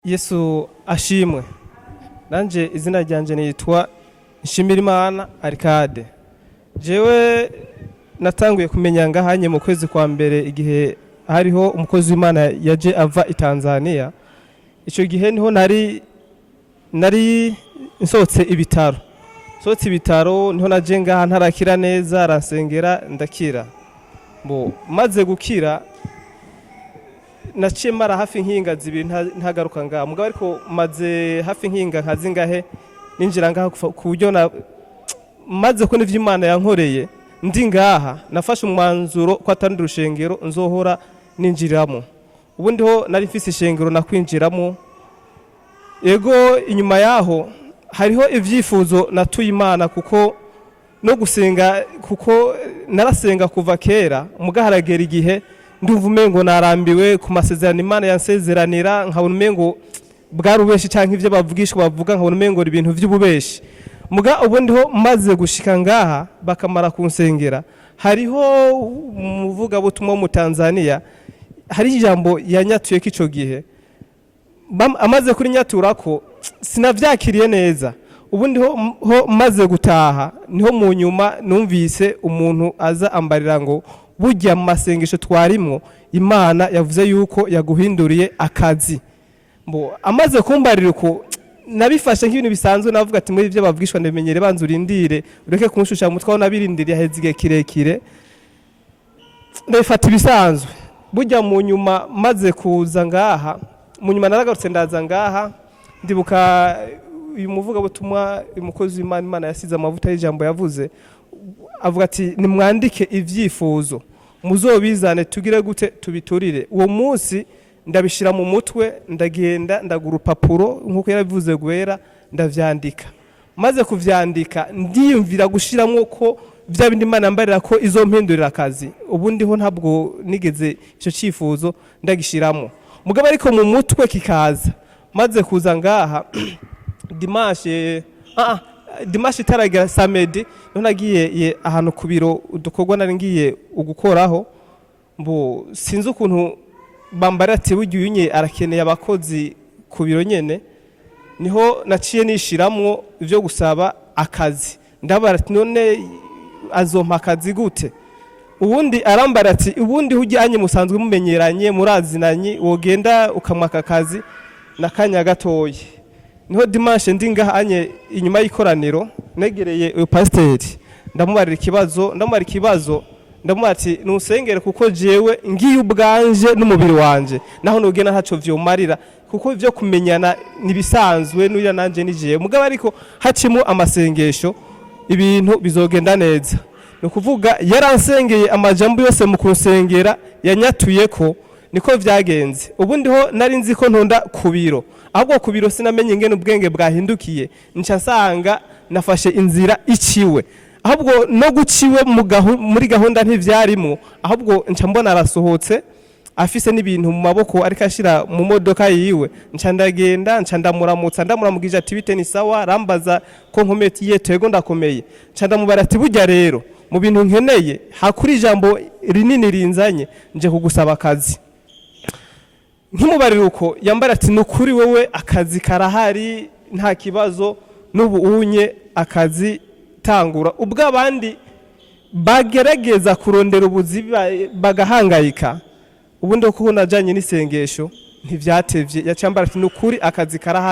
Yesu ashimwe. Nanje izina ryanje nitwa Nshimirimana Arcade. Jewe natanguye kumenya ngahanye mu kwezi kwa mbere, igihe hariho umukozi w'Imana yaje ava i Tanzania. Ico gihe niho nari nsohotse ibitaro. Nsohotse ibitaro niho naje ngaha ntarakira neza, aransengera ndakira. Bo maze gukira naciye mara hafi nkinga 2 ntagaruka ngaha, mugabo ariko maze hafi nkinga nka zingahe ninjira ngaha ku buryo na maze ko n'ivyo Imana yankoreye ndi ngaha, nafashe umwanzuro ko atari urushengero nzohora ninjiramo. Ubundi ho nari mfise ishengero nakwinjiramo. Ego, inyuma yaho hariho ivyifuzo natuye Imana, kuko no gusenga, kuko narasenga kuva kera, muga haragera igihe ndumva umengo narambiwe ku masezerano Imana yansezeranira, nkabona umengo bwari ubeshi, canke ivyo bavugishwa bavuga nkabona umengo ibintu vy'ububeshi. Muga ubundi ho maze gushika ngaha bakamara kunsengera, hariho umuvugabutumwa wo mu Tanzania, hari ijambo yanyatuye ko ico gihe amaze kurinyatura ko sinavyakiriye neza. Ubundi ho maze gutaha niho mu nyuma numvise umuntu aza ambarira ngo burya mu masengesho twarimwo Imana yavuze yuko yaguhinduriye akazi. Mbo amaze kumbarira uko nabifashe nk'ibintu bisanzwe, navuga ati muri ibyo bavugishwa ndabimenyere, banza urindire ureke kunshusha mu mutwe, aho nabirindiriye haheze igihe kirekire, ndabifata ibisanzwe. Burya mu nyuma maze kuza ngaha, mu nyuma naragarutse ndaza ngaha, ndibuka uyu muvugabutumwa, uyu mukozi w'Imana Imana yasize amavuta y'ijambo yavuze, avuga ati nimwandike ivyifuzo muzobizane, tugire gute, tubiturire. Uwo munsi ndabishira mu mutwe, ndagenda ndagura urupapuro nk'uko yarabivuze gwera, ndavyandika. Maze kuvyandika ndiyumvira gushiramwo ko vya bindi Imana yambarira ko izompindurira akazi. Ubundi ho ntabwo nigeze ico cifuzo ndagishiramo, mugabo ariko mu mutwe kikaza. Maze kuza ngaha dimanche, dimanche itaragera, samedi, niho nagiye ahantu ku biro udukorwa nari ngiye ugukoraho. Mbo sinzi ukuntu bambara ati burya uyu nye arakeneye abakozi ku biro nyene, niho naciye nishiramwo ivyo gusaba akazi. Ndabara ati none azompa akazi gute? Ubundi arambara ati ubundi hujyanye musanzwe mumenyeranye, murazinanye, wogenda ukamwaka akazi nakanya gatoyi. Niho dimanche ndi ngaha anye inyuma y'ikoraniro, negereye uyu pasiteri, ndamubarira ikibazo, ndamubara ikibazo, ndamubara ati nusengere kuko jewe ngiye ubwanje n'umubiri wanje naho nugenda ntaco vyomarira, kuko ivyo kumenyana nibisanzwe n'uriya nanje ni jewe, mugabo ariko hacimo amasengesho ibintu bizogenda neza. Ni ukuvuga yaransengeye amajambo yose mu kunsengera yanyatuye ko niko vyagenze. Ubundi ho nari nzi ko ntonda ku biro, ahubwo ku biro sinamenye ingene ubwenge bwahindukiye, nca nsanga nafashe inzira iciwe, ahubwo no guciwe muri gahunda ntivyarimo, ahubwo nca mbona arasohotse afise n'ibintu mu maboko ariko ashira mu modoka yiwe. Nca ndagenda, nca ndamuramutsa, ndamuramugije ati bite, ni sawa? Arambaza ko nkomeye, ati yego ndakomeye. Nca ndamubara ati burya rero mu bintu nkeneye hakuri ijambo rinini rinzanye nje kugusaba akazi. Nkimubarira uko yambara ati nukuri wewe akazi karahari, nta kibazo, n'ubu unye akazi tangura. Ubwo abandi bagerageza kurondera ubuzi bagahangayika, ubundi kuko najanye n'isengesho ntivyatevye yacambara ati nukuri akazi karahari.